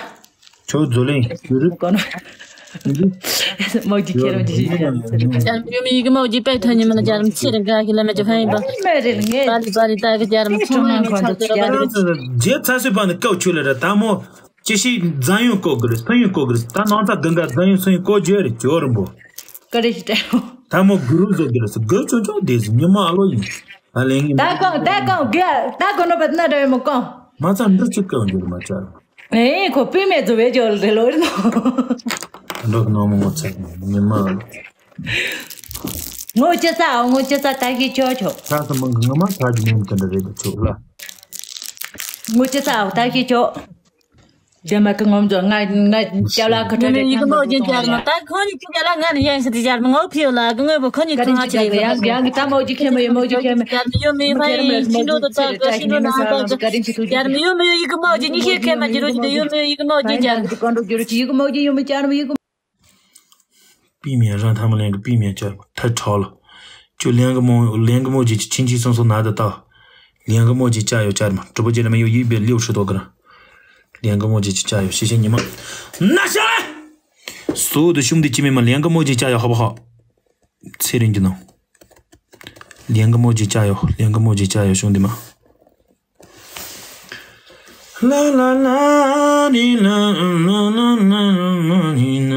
ཁྱོད་བཟོ་ལེན་ཞུ་རེད། གོ་ནོ། མོ་ཇི་ཁྱེར་རོ་ཇི་ཞིག་ཡ། ཅར་མ་ཡོད་མི་ཡི་གི་མོ་ཇི་པའི་ཐོན་ཉི་མ་ན་ཅར་མ་ཚེ་རིང་ག་གི་ལ་མེ་ཇི་ཕན་ཡིན་པ། མེ་རེད་ངས། པ་རི་པ་རི་ད་གི་ཅར་མ་ཚོང་མ་ཡོད་ཆགས་དུ་ཅར་མ། རྗེ་ཚ་སུས་པ་ནི་ཀའུ་ཆུ་ལ་ར་ད་མོ། ཅི་ཞིག་འཛམ་གཡོན་བཀོད་གི་རེད་ཕན་ཡོན་བཀོད་གི་རེད་ད་ནང་ཚ་གི་འགའ་འཛམ་གཡོན་སུན་ཡོན་བཀོད་རྒྱུ་རེད་ཇོ་རིན་པོ། ཀ་རེ་ཞིག་སྤྲད། ད་མོ་གུ་རུ་བཟོ་གི་རེད་སུ་གུ་ཆུང་ཆུང་དེ་སུ་ཉི་མ་ཨ་ལོ་ཡིན། ད་ལེན་ངེས་ད་གང་ད་གང་གི་ད་གོ་ནོ་པ་ན་ར་ཡོད་མོ་གང་། མ་ཚ་འདི་གཅིག་གང་འགྱུར་མ་བྱ། ཨེ་ཁོ་པུས་མེད་ཚོ་བེད་སྤྱོད་རེ་ལོ་རེ་ནོ། འགྲོ་གི་ནོ་མོ་ངོ་ཚ་ཉི་མ། ངོ་ཅི་ཚ་ཨ་ངོ་ཅི་ཚ་ད་གི་ཆོག་ཆོག་ཚ་ས་མང་གི་ངོ་མ་ཚ་གི་ནོ་མོ་དེ་འདྲ་རེད་ཆོག་ལ། ངོ་ཅི་ཚ་ཨ་ད་གི་ཆོག་ཅེ་མ་ཀི་ངོམ་ཚོ་ང་ང་ཅ་ལག་ཁ་ཁྲ་རེ་ཡི་གི་མོ་ཅི་ཅར་མ་ད་ཁོ་ནི་ཅི་ཅ་ལག་ང་ནི་ཡང་ཞི་ཏི་ཅར་མ་ངོ་ཕི་ཡོ་ལ་གི་ངོ་བོ་ཁོ་ནི་ཁོ་ང་ཅི་རེ་ཡང་ཡང་གི་ད་མོ་ཅི་ཁེ་མ་ཡོད་མོ་ཅི་ཁེ་མ་ཅར་མ་ཡོད་མི་ཧ་ཡི་ཤིན་ཏོ་ད་ད་ཤིན་ཏོ་ན་ད་ད་ཅར་མ་ཡོད་མི་ཡོད་ཡི་གི་མོ་ཅི་ནི་ཁེ་ཁེ་མ་ཅི་རོ་ཅི་ད་ཡོད་མི་ཡོད་ཡི་གི་མོ་ཅི་ཅར་མ་ཀི་ཀོན་ཏྲོ་ཅི་རོ་ཅི་ཡི་གི་མོ་ཅི་ཡོད་མི་ཅར་མ་ཡི་གི་པི་མིང་རང་ཐ་མ་ལེན་གི་པི་མིང་ཅར་མ་ཐ་ཁྲག་ལ། ཁྱོད་ལེན་གི་མོ་ལེན་གི་མོ་ཅི་ཅི་ཆིན་ཆི་སོང་སོང་ན་ད་ད། ལེན་གི་མོ་ཅི་ཅ་ཡོད་ཅར་མ་གྲུ་པོ་ཅི་ལ་མ་ཡོད་ཡིག་པའི་ལེའུ་ཧྲི་ཏོ་གི་ར། ལེན་གི་མོ་ཅི་ཅི་ཅ་ཡོད་ཤེ་ཤེ་ཉི་མ། ན་ཤ་ལ། སོ་དུ་ཤུམ་དུ་ཅི་མི་མ་ལེན་གི་མོ་ཅི་ཅ་ཡོད་ཧ་བ་ཧ། ཚེ་རིང་གི་ནང་། ལེན་གི་མོ་ཅི་ཅ་ཡོད་ལེན་གི་མོ་ཅི་ཅ་ཡོད་ཤུམ་དུ་མ། ལ་ལ་ལ་ནི་ལ་ལ་ལ་ལ་ལ་ནི་ལ།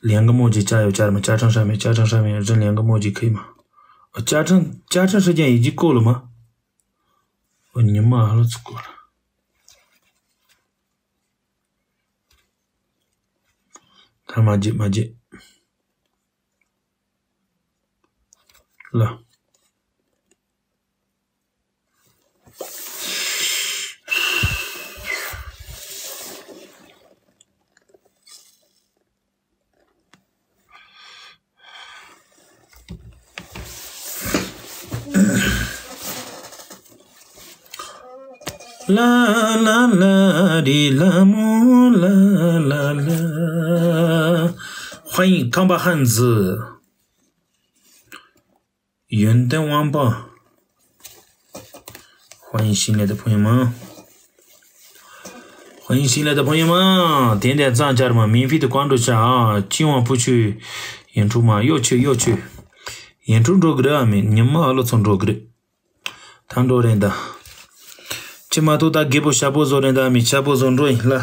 ལེན་གི་མོ་ཇི་ཅ་ཡོད་ཅར་མ་ཅ་ཁྲང་ཧྲ་མེ་ཅ་ཁྲང་ཧྲ་མེ་རི་ལེན་གི་མོ་ཇི་ཁི་མ། ཨོ་ཅ་ཁྲང་ཅ་ཁྲང་ཧྲ་ཀྱང་ཡི་ཇི་ཀོ་ལོ་མ། ཨོ་ཉི་མ་ཧ་ལོ་ཚུ་ཀོ་ལ། ད་མ་ཇི་མ་ཇི། ལ། 啦啦啦哩啦么啦啦啦。欢迎汤巴汉子。云端晚报。欢迎新来的朋友们。欢迎新来的朋友们。点点赞，家人们，免费的关注一下啊！今晚不去演出吗？要去，要去。演出འགྲོ་གི་རེད་ཨ་མེད། ཉི་མ་ཨ་ལོ་ཚོ་འགྲོ་གི་རེད། ད་འགྲོ་རན་ད། ཅི་མ་གཏོགས་ད་རྒད་པོ་ཤ་པོ་བཟོ་རན་ད་མི་ཤ་པོ་བཟོ་འགྲོ་ཡིན་ལ།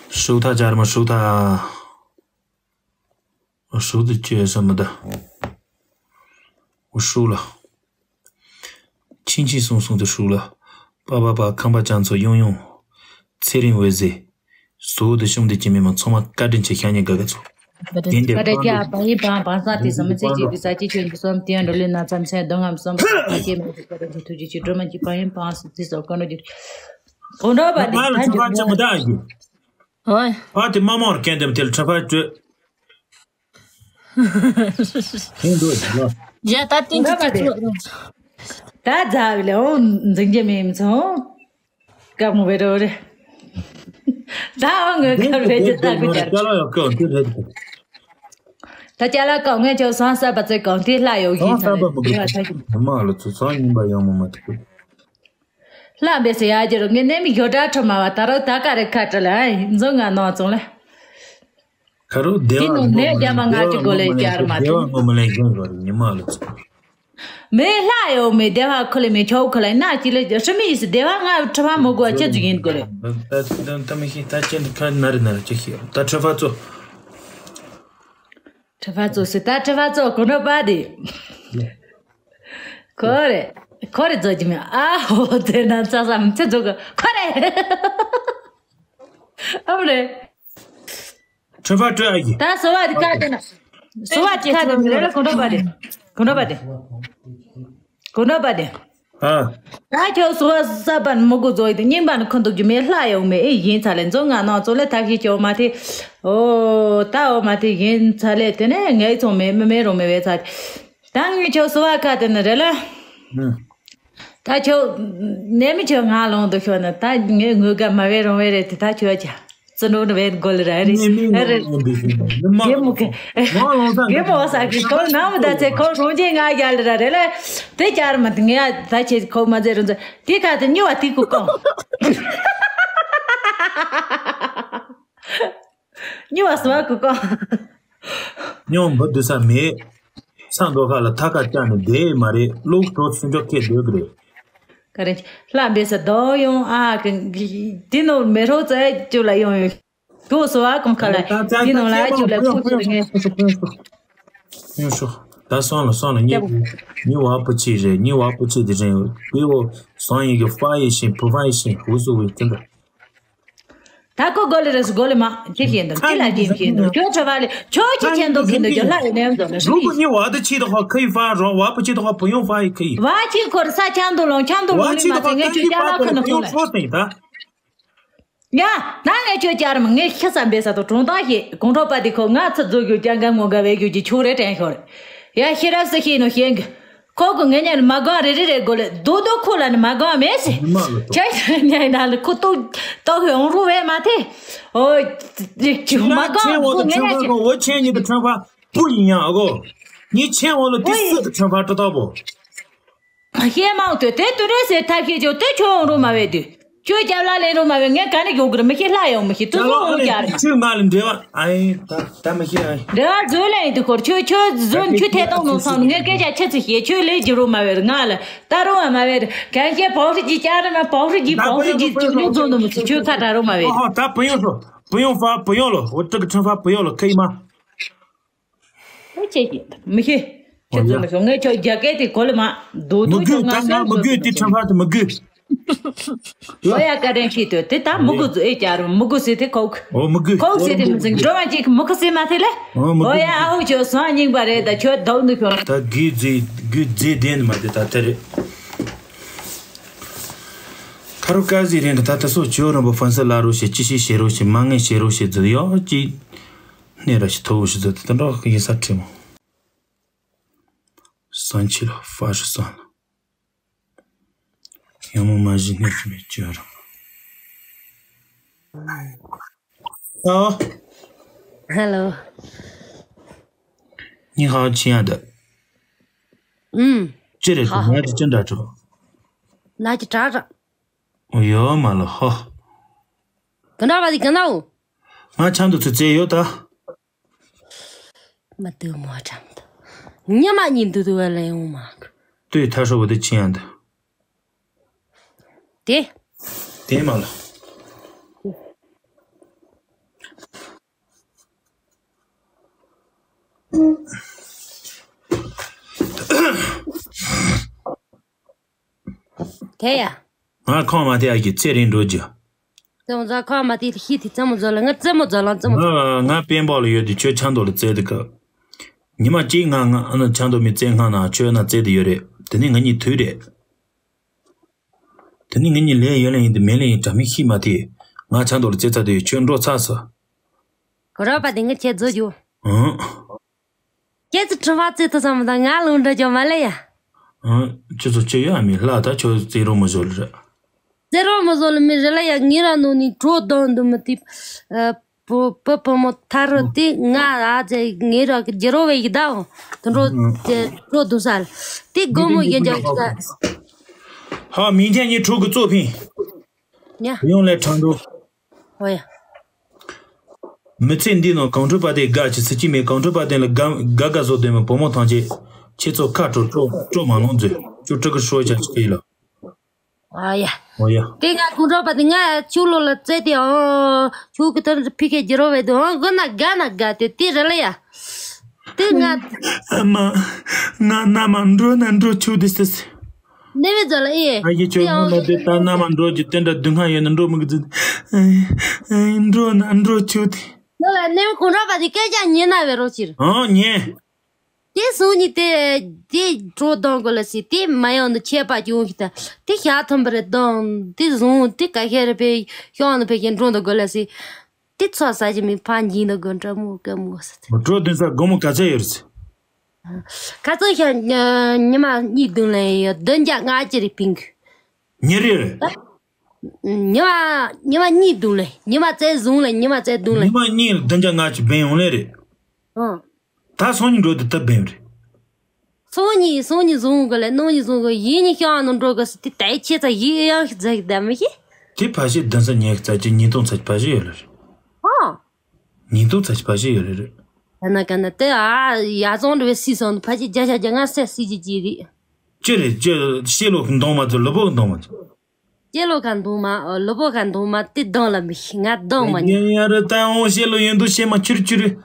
ཤུགས་ཐག་ཅར་མ་ཤུགས་ཐག་ཨོ་ཧྲུག་ཏུ་བཅོས་ས་མི་གདའ། ཨོ་ཧྲུག་ལ། ཆིང་ཆིང་སུང་སུང་དུ་ཧྲུག་ལ། པ་པ་པ་ཁམས་པ་ཅང་ཚོ་ཡོང་ཡོང་། ཚེ་རིང་འོད་ཟེར། ཟོ་དུ་ཤོང་དུ་ཅི་མི་མང་ཚང་མ་བཀའ་དྲིན་ཆེ། ཤ་ཉེ་དགའ་དགའ་ཚོ། བཀའ་དྲིན་ཆེ། བཀའ་དྲིན་ཆེ། བང་ཡིན་བང་བང་ས་དེ་ཟ་མི་ཚེ་གཅིག་གི་ས་གཅིག་ཁྱོད་ཀྱི་སོམ་དེ་ཡང་འགྲོ་ལུས་ན་ཙམ་ཚེ་གདོང་ངམ་སོམ་ས་ཁྱེད་མ་གི་བཀའ་དྲིན་ཆེ། ཐུགས་རྗེ་ཆེ། སྒྲོལ་མ་གྱི་བང་ཡིན་བང་ས་དེ་ཟ་བཀའ་འགྲོ་རྒྱུ། གོང་འགྲོ་བ་ནི་ད་འགྲོ་མ་ཅི་མི་ད་ཡོད། ཨོ། ཕ་དེ་མ་མོར་སྐད་འདེམས་དེ་ལ་ཁྲ་ཕ་བཅོས། ཧེ་འགྲོ་ཡིན་ལ། ཡ་ད་ཏིང་ཏིང་ཏིང་ཏིང་། ད་རྫ་བི་ལེ་འོང་འཛིན་གྱི་མེད་མི་ཚང་། སྐབས་མོ་བེ་རོ་རེ། ད་འོང་ངོ་ཁར་བེ་ཅི་ལྟ་གི་ཅར། ཅ་ལག་ཡོད་ཀི་འདི་རེད། ད་ཅ་ལག་ཀ་ངས་ཁྱོད་སང་ས་པ་ཚེ་གང་དེ་ལྷ་ཡོད་ཡིན་ས་རེད། ད་ལ་ཚོ་སང་ཉིན་པ་ཡང་མོ་མ་ཐུག་ལྷ་འབད་སེ་ཡ་རྒྱུ་རུ་ངས་ནས་མི་ཡོད་དྲ་ཁྲོ་མ་བ་ད་རོ་ད་ཀ་རེ་ཁ་བྲལ་ཨ་འཛོ་ང་ནང་བཙོང་ལེ། ཁ་རུ་སྡེ་བ་དེ་ནང་ནས་རྒྱ་མ་ང་ཅི་གོ་ལེ་རྒྱ་ར་མ་སྡེ་བ་ངོ་མ་ལེན་གྱོན་དགོས་རེད་ཉི་མ་ལ་ཚོ། མེ་ལྷ་ཡོད་མེ་སྡེ་བ་ཁོ་ལེ་མེ་ཆོག་ཁོ་ལེ་ན་ཅི་ལེ་ཧྲི་མི་ཡིས་སྡེ་བ་ང་ཁྲི་མ་མོ་གོ་ཆེ་ཚུ་ཡིན་དགོས་རེད། ད་ད་ད་མི་ཤེས་ད་ཅི་འདི་ཁ་ན་རེ་ན་རེ་ཅི་ཤེས་ད་ཁྲི་ཕ་ཚོ། ཁྲི་ཕ་ཚོ་སི་ད་ཁྲི་ཕ་ཚོ་གོ་ནོ་པ་དེ། ཁོ་རེ། ཁོ་རེ་ཛོ་ཇི་མི་ཨ་ཧོ་དེ་ན་ཚ་ས་མི་ཚེ་ཛོ་གི་ཁོ་རེ། ཨ་རེ། ཁྲི་ཕ་སྤྲོད་ཨ་ཡི། ད་སོ་བ་དེ་ཁ་དེ་ན། སོ་བ་དེ་ཁ་དེ་ན་རེ་ལ་གོ་ནོ་པ་དེ། གོ་ནོ་པ་དེ། གོ་ནོ་པ་དེ། ཨ། ད་ཁྱོད་སོ་བ་ས་པ་ནི་མི་གོ་ཛོ་ཡི་དེ་རྙིང་པ་ནི་ཁོ་འདུག་རྒྱུ་མེད་ལྷ་ཡོང་མེད་ཨེ་ཡིན་ཚ་ལེ་འཛོ་ང་ནང་ཚོ་ལེ་ཐབས་ཤེས་ཁྱོད་མ་དེ། ཨོ། ད་འོ་མ་དེ་ཡིན་ཚ་ལེ་དེ་ནས་ངའི་ཚོང་མེད་མི་མེད་རོང་མེད་བས་ཚ། ད་ངས་ཁྱོད་སོ་བ་ཁ་དེ་ནི་རེད་ལ། ཨ། ད་ཁྱོད་ནས་མི་ཁྱོད་ང་ལོང་དུ་ཤོར་ན་ད་ངས་ངོས་ག་མ་བས་རོང་བས་རེད་དེ་ད་ཁྱོད་ཀྱ་བཙུན་རོགས་ནི་བས་དགོ་ལི་ར་རེད་ཨ་རེད། རྒན་མོ་གི་རྒན་མོ་ས་གི་ཁོ་ནམ་ད་ཚེ་ཁོ་རོང་རྒྱས་ང་རྒྱ་ལི་ར་རེད་ལ། དེ་ཅར་མ་དེ་ངས་ད་ཁྱེད་ཁོ་མ་ཚེ་རོང་ཚེ་དེ་ཁ་དེ་ཉོ་བ་དེ་གུ་གོ། སྨྱོ་བ་སུ་བ་གུ་ཀོ། སྨྱོ་འབུ་སྡུད་ས་མེད། ས་མདོ་ཁ་ལ་ཐ་ཁ་བཅག་ནས་བསྡད་མ་རེད། ལུག་གྲོ་སུ་འཇོག་ཁྱེད་སྡོད་གི་རེད། ཀ་རེ། ལྷ་འབེ་ས་དོ་ཡོང་ཨ་ཀི། དེ་ནོ་མེ་རོ་ཙེ་ཅུ་ལ་ཡོང་ཡོང་། གོ་སུ་བ་ཀོང་ཁ་ལ་དེ་ནོ་ལ་ཅུ་ལ་ཁུ་ཁུ་ངེ། ཉུ་ཤོ། ད་སོང་ལ་སོང་ལ་ཉི་ཉི་བ་པུ་ཆི་རེད། ཉི་བ་པུ་ཆི་དེ་རེད། བི་བོ་སོང་ཡི་གི་ཧྥ་ཡི་ཤིང་བུ་ཧྥ་ཡི་ཤིང་ཧུ་སུ་བི་ཅི་འདྲ། ད་ཁོ་གོ་ལེ་རེ་སུ་གོ་ལེ་མ་ཅི་ཤེས་འདུག་ཅི་ལ་ཅི་ཤེས་འདུག་ཁྱོད་ཆོ་བ་ལེ་ཁྱོད་ཅི་ཆེན་འདུག་གི་འདུག་ཁྱོད་ལྷ་ཡི་ནེམ་འདུག་ལེ་སུ་ལུ་གུ་ཉི་བ་དུ་ཆི་དོ་ཧ་ཁ་ཡི་ཧྥ་རོ་བ་པུ་ཆི་དོ་ཧ་བུ་ཡོང་ཧྥ་ཡི་ཁ་ཡི། བ་ཆི་ཁོར་ས་ཆང་འདུག་ལོང་ཆང་འདུག་ལོང་ལི་མ་ཚེ་ངས་ཁྱོད་ཅ་ལ་ཁ་ནོ་སོང་ལེ། ཡ། ད་ངས་ཁྱོད་ཅར་མ་ངས་ཁྱི་ས་འབེ་ས་དང་གྲོང་ཐང་ཞེས་གོང་ཁྲོ་པ་དེ་ཁོ་ང་ཚོ་རྫོགས་རྒྱུ་ཅང་ག་ངོ་དགའ་བའི་རྒྱུ་གྱི་ཆུ་རེ་དྲན་ཤོར། ཡ་ཤེས་རབ་སུ་ཤེས་ནོ་ཤེས་གི། ཁོ་གི་ངེད་ཉལ་མ་གང་རེ་རེ་རེ་དགོ་ལེ་རྡོ་རྡོ་ཁོ་ལ་ནི་མ་གང་མེད་ཟེར། ཁྱོད་ཉལ་ན་ལ་ཁོ་ཏོག་ཏོག་གི་འོང་རུ་བས་མ་ཐེ། ཨོ། མ་གང་ཁོ་ངེད་ཉལ་ཆེ། འོ་ཆེན་ཉིད་དུ་ཁྲོན་པ་པུ་ཡིན་ཡང་ཨ་གོ། ཉི་ཆེན་འོ་ལ་དེ་སུ་དུ་ཁྲོན་པ་ཏོ་ཏོ་པོ། ཤེས་མང་དུ་དེ་དུ་རེ་ཟེར་ཐབས་ཤེས་ཆོག་དེ་ཁྱོད་འོང་རུ་མ་བས་དུས། ཁྱོད་རྒྱབ་ལ་ལེན་རུ་མ་བས་ངས་ག་ནས་ཡོང་གི་རེད་མི་ཤེས་ལྷ་ཡོང་མི་ཤེས་དུ་སུ་འོང་རྒྱ་རེད། ཁྱོད་ང་ལ་འབྲེལ་བ་ཨེ་ད་ད་མི་ཤེས་ཨེ། འབྲེལ་བ་བཟོས་ལེན་ཡིན་དུ་སྐོར་ཁྱོད་ཁྱོད་བཟོས་ཁྱོད་ཐད་གཏོང་ནང་སོང་ངས་སྐད་ཆ་ཆེ་ཚུལ་བཤད་ཁྱོད་ལས་ཀྱི་རུ་མ་བས་ང་ལ་ད་རུ་བ་མ་བས་གན་ཤེས་པའོ་ཧྲི་ཇི་ཅ་ར་མ་པའོ་ཧྲི་ཇི་པའོ་ཧྲི་ཇི་ཅུང་ཅུང་བཟོ་འདུག་མི་ཚུ་ཁྱོད་ཁ་ད་རུ་མ་བས། ཨོ་ཧོ་ད་བུ་ཡོང་སོ་བུ་ཡོང་ཧྥ་བུ་ཡོང་ལོ་འོ་ཏྲི་གི་ཁྲིམས་ཧྥ་བུ་ཡོང་ལོ་ཁ་ཡི་མ། ཁོ་ཆེ་ཞིག་མི་ཤེས། ཁྱེད་ཚོ་མི་ཤོག་ངས་ཁྱོད་རྒྱ་སྐད་དེ་གོ་ལ་མ་རྡོ་མི་རྡོ་དགོས། ཁྱོད་ང་ད་ང་མི་དགོས། དེ་ཁྲམ་ཕ་དེ་མི་དགོས། ལོ་ཡ་བཀའ་དྲིན་ཆེ་དོ་དེ་ད་མི་དགོས་ཚོ་ཨེ་ཅར་མི་དགོས་ཟེར་དེ་ཁོག་ཨོ་མི་དགོས། ཁོག་ཟེར་དེ་མི་ཚིག་འགྲོ་མ་ཅིག་མི་ཁ་ཟེར་མ་ཐེ་ལེ། ཨོ་མི་ཨོ་དགོས། ཡ་ཨ་ཧོ་ཁྱོད་སང་སྙིང་པ་རེད་ད་ཁྱོད་རྡོག་འདུག་ཁྱོད། ད་དགོས་རྫས་དགོས་རྫས་ལྡན་མ་དེ་ད་དེ་རེད། ཨ་རོ་ཀ་ཟི་རེན་གི་ད་ད་སོ་ཇོ་རོ་པོ་ཧྥན་སི་ལ་རོ་ཞེ་ཅི་ཞིག་བྱེད་རོ་ཞེ་མ་ངན་བྱེད་རོ་ཞེ་ཛི་ཡོ་ཅི་ནེ་ར་ཞེ་ཐོ་བོ་ཞེ་ཛི་དེ་འདྲ་ཡིན་ས་ཁྲིམ། སང་ཆི་ལ་ཧྥ་ཧྲི་སང་ལ་ཡང་མོ་མ་གཞི་སྣེ་ཅི་མེད་ཅི་ར། ཨ། ཧེ་ལོ། ཉི་ཧ་ཆི་ཡ་ད། ཨུམ། ཅི་རེད་དུ་ང་དེ་ཅི་འདྲ་དྲོ། ན་ཅི་དྲག་དྲག་ཨོ་ཡོ་མ་ལ་ཧོ། ག་འདྲ་བ་དེ་ག་ནའོ། ང་ཆང་དུ་ཚུ་རྩེ་ཡོད་ད། མ་དུ་མོ་ཁྲམ་དུ། ཉི་མ་གཉིས་འདུག་འདུག་བ་ལ་ཡོང་མ། ལྟོས་ཐ་ཧྲོ་བ་དེ་ཆི་ཡ་ད། དེ། དེ་མ་ལ། དེ་ཡ། ང་ཁོང་མ་དེ་ཨ་ཀྱི་ཚེ་རིང་འགྲོ་རྒྱུ། རྩེ་མོ་རྫ་ཁོང་མ་དེ་ཤི་དེ་རྩེ་མོ་རྫ་ལ་ང་རྩེ་མོ་རྫ་ལ་རྩེ་མོ་རྫ། ང་ང་དཔོན་པོ་ལ་ཡོད་དེ་ཁྱོད་ཆང་དོ་ལ་བཙལ་དེ་ཀ། ཉི་མ་གཅིག་ང་ང་ཨ་ན་ཆང་དོ་མི་བཙལ་སྔ་ན་ཁྱོད་ན་བཙལ་དེ་ཡོད་རེད། དེ་ནི་ང་གཉིས་དུས་རེད། དེ་ནི་ངེད་གཉིས་ལས་ཡོད་ལས་ཡིན་དུ་མེད་ལས་ཡིན་དྲ་མི་ཤི་མ་དེ། ང་ཆང་དོ་ལ་རྩེ་ཚ་དེ་ཡོད་ཁྱོད་འགྲོ་ཚ་སོ། གོ་ར་པ་དེ་ངས་ཁྱེད་རྫོ་རྒྱུ། ཨང་། ཁྱེད་ཚོ་ཁྲི་བ་རྩེ་ཐུབ་ས་མི་དང་ང་ལུང་འདྲ་ཅོ་མ་ལེ་ཡ། ཨང་། ཁྱོད་ཚོ་ཅི་ཡོད་ཨ་མི་ལྷ་ད་ཁྱོད་རྩེ་རོགས་མ་བཟོ་ལ་ར། རྩེ་རོགས་མ་བཟོ་ལ་མི་རེ་ལ་ཡ་ངེད་ར་ནོ་ནི་གྲོ་དང་དུ་མི་ཐིབ། བུ་བུ་བུ་མོ་ཐ་རུ་དེ་ང་ཨ་ཙེ་ངེད་ར་གི་རྒྱ་རོ་བའི་ཡི་ད་འོ། དུ་འགྲོ་ཨང་། དེ་འགྲོ་དུ་ས་ལ། དེ་དགོ་མོ་ཡི་རྒྱ་གི་ད། ཧ་མིང་ཐན་ཉི་ཕྲུག་གི་གཙོ་ཕིན། ཉ། ཡོང་ལས་དྲང་འགྲོ། ཨོ་ཡ། མི་ཚེ་འདི་ནང་གངས་ཁྲོད་པ་དེ་དགའ་ཆེ་སྲིད་ཀྱི་མེད། གངས་ཁྲོད་པ་དེ་ལ་དགའ་དགའ་དགའ་བཟོ་དོན་མེད། བུ་མོ་ཐང་ཆད་ཁྱེད་ཚོ་ཁ་དྲོ་སྤྲོ་སྤྲོ་མ་ལོང་མཛོད་ཅུ་ཀྲི་ཀི་ཧྲོ་ཆ་ཆི་ལ། ཨ་ཡ། ཨོ་ཡ། དེ་ང་གངས་ཁྲོད་པ་དེ་ང་ཆུ་ལོ་ལ་བཙལ་ཏེ་ཨོ་ཆུ་གི་ཐོན་ཕི་ཁེ་རྒྱུ་རོ་བས་དེ་ཨོ་དགོ་ན་དགའ་ན་དགའ་དེ་དེ་རེད་ལ་ཡ། དེ་ང་། ཨ་མ། ང་ན་མ་འགྲོ་ན་འགྲོ་ཆུ་དེ་སི། ནེ་མི་ཛ་ལ་ཨེ། ཨ་ཡེ་ཁྱོད་ངོ་མ་དེ་ད་ན་མ་འགྲོ་རྒྱུ་དེ་འདྲ་སྡུག་བསྔལ་ཡོད་ན་འགྲོ་མི་གི་ཛི། འགྲོ་ན་འགྲོ་ཆུ་དེ། ནོ་ལ་ནེ་མི་གོང་དྲག་པ་དེ་སྐད་ཆ་ཉན་ན་བས་རོགས་ཕྱིར། ཨང་ཉན། དེ་སོང་ཉིད་དེ་དེ་གྲོ་གདོང་གོ་ལ་སི་དེ་མ་ཡོང་དུ་ཆད་པ་ཅུང་ཞིག་ད་དེ་ཞག་ཐོན་པ་རེད་གདོང་དེ་བཟུང་དེ་ག་ཤེད་རེ་པའི་ཤོང་ནི་ཕེ་ཁྱེད་འགྲོ་འདུག་གོ་ལ་སི། དེ་ཚོ་ཟ་གི་མི་ཕ་འཇིན་དུ་དགོན་གྲ་མོ་ཀ་མོ་ཟེར་ཏེ། འགྲོ་དོན་ས་སྒོ་མོ་ག་ཚད་ཡོད་རེད། ཁ་ཚོན་ཤ་ཉི་མ་གཉིས་བདུན་ལས་ཡོད་བདུན་བརྒྱ་ལྔ་བཅུ་རེ་པིང་གི། ཉེ་རེད། ཉི་མ་ཉི་མ་གཉིས་བདུན་ལས་ཉི་མ་བཙལ་བཟུང་ལས་ཉི་མ་བཙལ་བདུན་ལས། ཉི་མ་གཉིས་ལ་བདུན་བརྒྱ་ལྔ་བཅུ་བན་ཡོང་ལས་རེད། ཨང་། ད་སང་ཉིན་འགྲོ་དུས་ད་བེམ་རེད། སང་ཉིན་སང་ཉིན་བཟུང་གི་ལས་གནངས་ཉིན་བཟུང་གི་ཡིན་ཉིན་ཤང་ནང་འགྲོ་གི་སི་དེ་ད་ཁྱེད་ཚ་ཡིད་ཡང་ཞིག་ཟ་གི་ད་མི་ཤེས། དེ་ཕ་ཤི་དན་ས་ཉེ་གི་ཚ་ཅི་ཉིན་སྟོང་ཚ་ཅི་ཕ་ཤི་ཡོད་ལ་རེད། ཨང་། ཉིན་སྟོང་ཚ་ཅི་ཕ་ཤི་ཡོད་ལ་རེད། ད་ན་ག་ན་དེ་ཨ་ཡ་ཙོང་འདྲ་བའི་སི་སང་ཕ་ཤི་བརྒྱ་ཆ་བརྒྱ་ང་སེ་སི་ཅི་ཅི་རེད། ཅི་རེད་ཅི་ཤེས་ལོ་གི་འདོང་མ་ཚོ་ལོ་པོ་གི་འདོང་མ་ཚོ། ཤེ་ལོ་ཁ་འདུག་མ། ལོ་པོ་ཁ་འདུག་མ་དེ་གདོང་ལ་མི་ཤི་ང་གདོང་མ་ཉན། ཡ་ར་ད་འོང་ཤེ་ལོ་ཡོན་དུ་ཤེ་མ་ཆུར་ཆུར།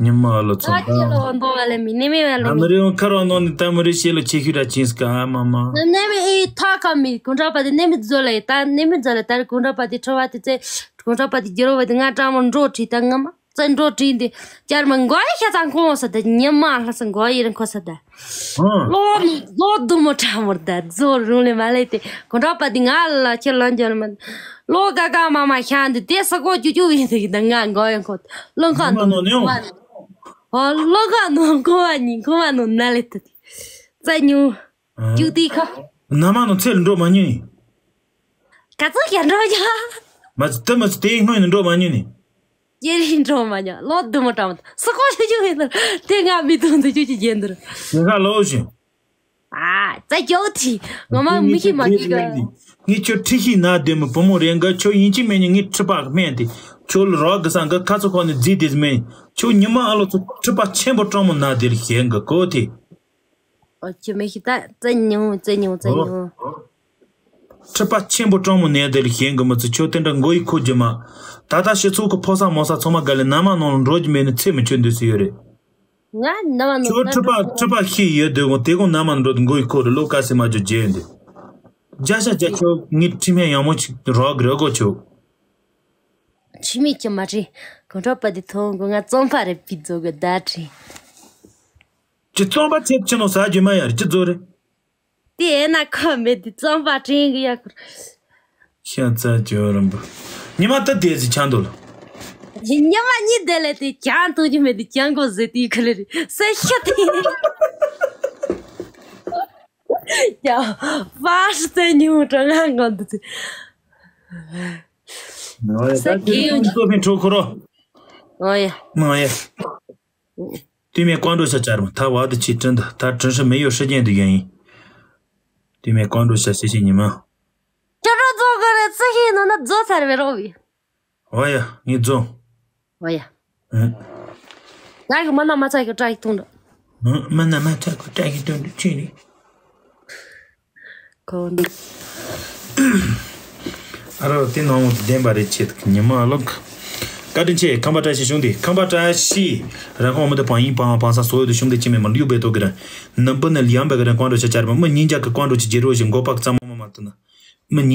ཉི་མ་ལོ་ཚོ་ད་ཤེ་ལོ་འདོང་བ་ལ་མི་ནེ་མེ་བ་ལ་ཨ་མི་མི། རེ་འོང་ཁ་རོ་ནོ་ནི་ད་མི་རེ་ཤེ་ལོ་ཆེ་ཤུ་ར་ཅིན་སྐ་ཨ་མ་མ། ནེ་མེ་ཨེ་ཐ་ཁ་མི་གུན་དྲ་པ་དེ་ནེ་མེ་ཛོ་ལ་ཡི་ད་ནེ་མེ་ཛོ་ལ་ཡི་ད་རེ་གུན་དྲ་པ་དེ་ཁྲོ་བ་དེ་ཚེ་གུན་དྲ་པ་དེ་རྒྱུ་རོ་བ་དེ་ང་ཀྲང་མོ་འགྲོ་ཁྲི་ད་ང་མ། བཙན་འགྲོ་དྲིན་དེ་བསྐྱར་མ་མགོ་ཡི་ཤ་ཚང་ཁོང་ས་དེ་ཉི་མ་ལྷ་ས་མགོ་ཡི་རིང་ཁོ་ས་དེ། ཨང་། ལོ་ནི་ལོ་དུ་མོ་ཁྲ་མོར་དེ་རྫོ་རུང་ལེ་མ་ལེ་དེ་གོ་འདྲ་པ་དེ་ང་ལ་ཁྱེད་ལོན་འཇོལ་མ། ལོ་ག་ག་མ་མ་ཤ་འདི་དེ་ས་གོ་ཅུ་ཅུ་ཡིན་དེ་གི་ད་ང་མགོ་ཡི་ཁོ་ལོ་ཁ་ནོ་ནོ་ནོ། ཨོ་ལོ་ཁ་ནོ་ཁོ་བ་ཉིན་ཁོ་བ་ནོ་ན་ལེ་དེ་དེ། རྩ་ཉུང་། ཨ། ཅུ་དེ་ཁ། ན་མ་ནོ་ཚེ་ལ་འགྲོ་མ་ཉུང་ཡིན། ག་ཚོད་ཀྱང་འགྲོ་ཡ། མ་ཚི་དེ་མ་ཚི་དེའི་སྔོན་ནས་འགྲོ་མ་ཉུང་ནི། རྒྱལ་རིགས་འགྲོ་མ་ཉུང་ལོ་དུ་མ་དྲང་མ་སུ་ཁོ་ཤི་ཆུ་ཡིན་ནོ་དེ་ང་མི་དུང་དུ་ཆུ་ཆུ་རྒྱན་དུ། དེ་ཁ་ལོ་ཞིང་། ཨ་ཙ་ཅོ་ཐི་ངོ་མ་མི་ཤི་མ་ཤི་ག་ངས་ཁྱོད་ཁྲི་ཤི་ན་དེ་མི་བུ་མོ་རེ་འགའ་ཁྱོད་ཡིན་གཅིག་མེད་ཉིན་ངས་ཁྲི་པ་སྨན་དེ་ཁྱོད་ལ་རོགས་གི་སང་གི་ཁ་ཚོ་ཁོ་ནས་རྫི་དེ་སྨན་ཁྱོད་ཉི་མ་ཨ་ལོ་ཚོ་ཁྲི་པ་ཆེན་པོ་སྤྲང་མོ་ན་དེ་ལ་ཞེན་གི་གོ་དེ། ཨོ་ཅི་མི་ཤི་ད་རྩེ་ཉུང་རྩེ་ཉུང་རྩེ་ཉུང་། ཁྲི་པ་ཆེན་པོ་སྤྲང་མོ་ནས་དེ་ལ་ཞེན་གི་མི་ཚེ་ཁྱོད་དེ་འདྲ་མགོ་ཡི་ཁོ་རྒྱུ་མ། ད་ལྟ་སྤྱི་ཚོགས་ཀྱི་ཕོ་གསར་མོ་གསར་ཚང་མ་ག་ལེ་ན་མ་ནང་ལ་འགྲོ་རྒྱུ་མེད་ནི་ཚེ་མི་ཆོད་འདོད་སུ་ཡོད་རེད། ང་ན་མ་ནང་ཁྱོད་ཁྲི་པ་ཁྲི་པ་ཤི་ཡོད་དུས་དགོང་དེ་དགོང་ན་མ་འགྲོ་དུས་མགོ་ཡི་ཁོ་རེ་ལོ་ཀ་སི་མ་ཇོ་རྗེས་འདི། བརྒྱ་ཆ་བརྒྱ་ཁྱོད་ངའི་ཁྲི་སྨན་ཡང་མོ་ཅིག་རོགས་རེ་གོ་ཆོག་ཕྱི་མིག་ཅི་མ་དྲིས། གོ་འཕྲོ་པ་དེ་ཐོང་གོ་ང་རྩོམ་པ་རེ་པི་ཛོ་གི་ད་དྲིས། ཅི་རྩོམ་པ་ཚེ་ཕྱི་ནང་ཟ་རྒྱུ་མ་ཡར་ཅི་ཛོ་རེད། དེ་ཨེ་ན་ཁོ་མེད་དེ་རྩོམ་པ་དྲིན་གི་ཡ་ཁུར། ཤ་ཚ་ཇོ་རམ་པ། ཉི་མ་ད་དེ་ཟི་ཆང་འདུག་ལ། ཉི་མ་གཉིས་དེ་ལས་དེ་ཅང་ཐུག་རྒྱུ་མེད་དེ་ཅང་གོ་ཟེ་དེའི་ཁ་ལེ་རེད་སེ་ཤ་དེ། ཡ། བ་ཧྲི་ཙེ་ཉི་མ་གྲང་ང་ང་འདུག་ཚེ། ནོ་ཡ་ད་ཁྱེད་ཀྱི་ཚོ་ཕན་ཁྲོ་ཁོ་རོ། ཨོ་ཡ། ནོ་ཡ། དུས་མེད་ཀོང་འགྲོ་ཤ་ཅར་མ་ཐ་བ་དུ་ཆི་ཀྲིན་ད་ཐ་ཀྲིན་ཧྲི་མེ་ཡོ་ཧྲི་ཅན་དུ་ཡན་ཡིན། དུས་མེད་ཀོང་འགྲོ་ཤ་ཤེ་ཤེ་ཉི་མ། ཅོ་ཅོ་ཛོ་ག་རེ་ཙི་ཧི་ནོ་ན་ཛོ་ཚར་བེ་རོ་བི། ཨོ་ཡ་ངས་ཛོ། ཨོ་ཡ། ཨུ། ད་གི་མ་ན་མ་ཚ་གི་ཏྲ་གི་ཐུང་འགྲོ། ཨུ་མ་ན་མ་ཚ་གི་ཏྲ་གི་ཐུང་འགྲོ་ཅི་རེད། ཁོ་ནི། ཨ་རོ་དེ་ནང་བདེན་པ་རེད་ཆེད་ཉི་མ་ལོག་བཀའ་དྲིན་ཆེ། ཁམས་པ་བཀྲ་ཤིས་གཞུང་འདི་ཁམས་པ་བཀྲ་ཤིས། རང་ཁོང་མི་དུ་བང་ཡིན་བང་བང་ས་སོ་ཡོད་དུ་གཞུང་འདི་ཅི་མེད་མ་ལུས་པའི་ཏོ་གི་ར། ནམ་བུ་ནི་ལི་ཡང་བའི་གི་ར་ཀོང་འགྲོ་ཆ་ཆར་མ་མི་ཉིན་འཇག་གི་ཀོང་འགྲོ་ཆི་རྗེ་རོ་བཞིན་མགོ་པག་ཙམ་མ་མ་མ་ཐུ་ན། མི་ཉིན།